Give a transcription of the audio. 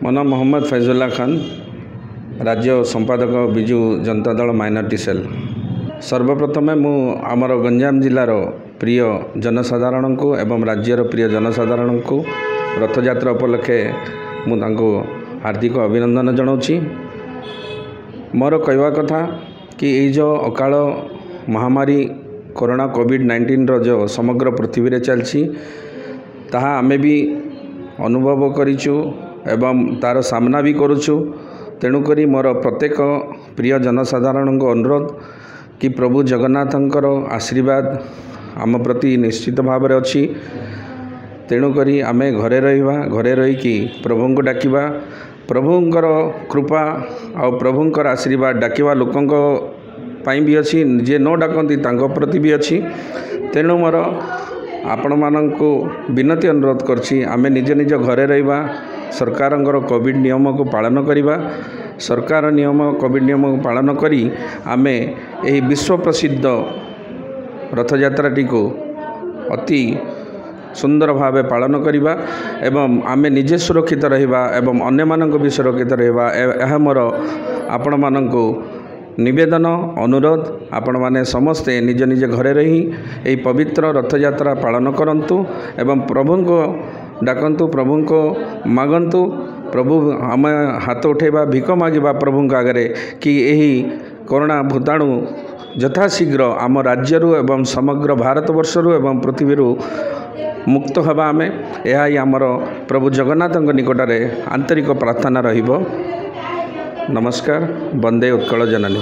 ମୋ ନାଁ ମହମ୍ମଦ ଫୈଜୁଲ୍ଲା ଖାନ, ରାଜ୍ୟ ସମ୍ପାଦକ, ବିଜୁ ଜନତା ଦଳ ମାଇନରିଟି ସେଲ୍। ସର୍ବପ୍ରଥମେ ମୁଁ ଆମର ଗଞ୍ଜାମ ଜିଲ୍ଲାର ପ୍ରିୟ ଜନସାଧାରଣଙ୍କୁ ଏବଂ ରାଜ୍ୟର ପ୍ରିୟ ଜନସାଧାରଣଙ୍କୁ ରଥଯାତ୍ରା ଉପଲକ୍ଷେ ମୁଁ ତାଙ୍କୁ ହାର୍ଦ୍ଦିକ ଅଭିନନ୍ଦନ ଜଣାଉଛି। ମୋର କହିବା କଥା କି ଏଇ ଯେଉଁ ଅକାଳ ମହାମାରୀ କରୋନା କୋଭିଡ଼ 19ର ଯେଉଁ ସମଗ୍ର ପୃଥିବୀରେ ଚାଲିଛି, ତାହା ଆମେ ବି ଅନୁଭବ କରିଛୁ ଏବଂ ତା'ର ସାମ୍ନା ବି କରୁଛୁ। ତେଣୁକରି ମୋର ପ୍ରତ୍ୟେକ ପ୍ରିୟ ଜନସାଧାରଣଙ୍କ ଅନୁରୋଧ କି ପ୍ରଭୁ ଜଗନ୍ନାଥଙ୍କର ଆଶୀର୍ବାଦ ଆମ ପ୍ରତି ନିଶ୍ଚିତ ଭାବରେ ଅଛି। ତେଣୁକରି ଆମେ ଘରେ ରହିବା, ଘରେ ରହିକି ପ୍ରଭୁଙ୍କୁ ଡାକିବା। ପ୍ରଭୁଙ୍କର କୃପା ଆଉ ପ୍ରଭୁଙ୍କର ଆଶୀର୍ବାଦ ଡାକିବା ଲୋକଙ୍କ ପାଇଁ ବି ଅଛି, ଯିଏ ନ ଡାକନ୍ତି ତାଙ୍କ ପ୍ରତି ବି ଅଛି। ତେଣୁ ମୋର ଆପଣମାନଙ୍କୁ ବିନତି ଅନୁରୋଧ କରୁଛି, ଆମେ ନିଜ ନିଜ ଘରେ ରହିବା, ସରକାରଙ୍କର କୋଭିଡ଼ ନିୟମକୁ ପାଳନ କରିବା। ସରକାର ନିୟମ, କୋଭିଡ଼ ନିୟମକୁ ପାଳନ କରି ଆମେ ଏହି ବିଶ୍ୱ ପ୍ରସିଦ୍ଧ ରଥଯାତ୍ରାଟିକୁ ଅତି ସୁନ୍ଦର ଭାବେ ପାଳନ କରିବା ଏବଂ ଆମେ ନିଜେ ସୁରକ୍ଷିତ ରହିବା ଏବଂ ଅନ୍ୟମାନଙ୍କୁ ବି ସୁରକ୍ଷିତ ରହିବା। ଏହା ମୋର ଆପଣମାନଙ୍କୁ ନିବେଦନ, ଅନୁରୋଧ। ଆପଣମାନେ ସମସ୍ତେ ନିଜ ନିଜ ଘରେ ରହି ଏହି ପବିତ୍ର ରଥଯାତ୍ରା ପାଳନ କରନ୍ତୁ ଏବଂ ପ୍ରଭୁଙ୍କୁ ଡାକନ୍ତୁ, ପ୍ରଭୁଙ୍କୁ ମାଗନ୍ତୁ। ପ୍ରଭୁ, ଆମେ ହାତ ଉଠାଇବା, ଭିକ ମାଗିବା ପ୍ରଭୁଙ୍କ ଆଗରେ କି ଏହି କରୋନା ଭୂତାଣୁ ଯଥାଶୀଘ୍ର ଆମ ରାଜ୍ୟରୁ ଏବଂ ସମଗ୍ର ଭାରତବର୍ଷରୁ ଏବଂ ପୃଥିବୀରୁ ମୁକ୍ତ ହେବା ଆମେ। ଏହା ହିଁ ଆମର ପ୍ରଭୁ ଜଗନ୍ନାଥଙ୍କ ନିକଟରେ ଆନ୍ତରିକ ପ୍ରାର୍ଥନା ରହିବ। ନମସ୍କାର। ବନ୍ଦେ ଉତ୍କଳ ଜନନୀ।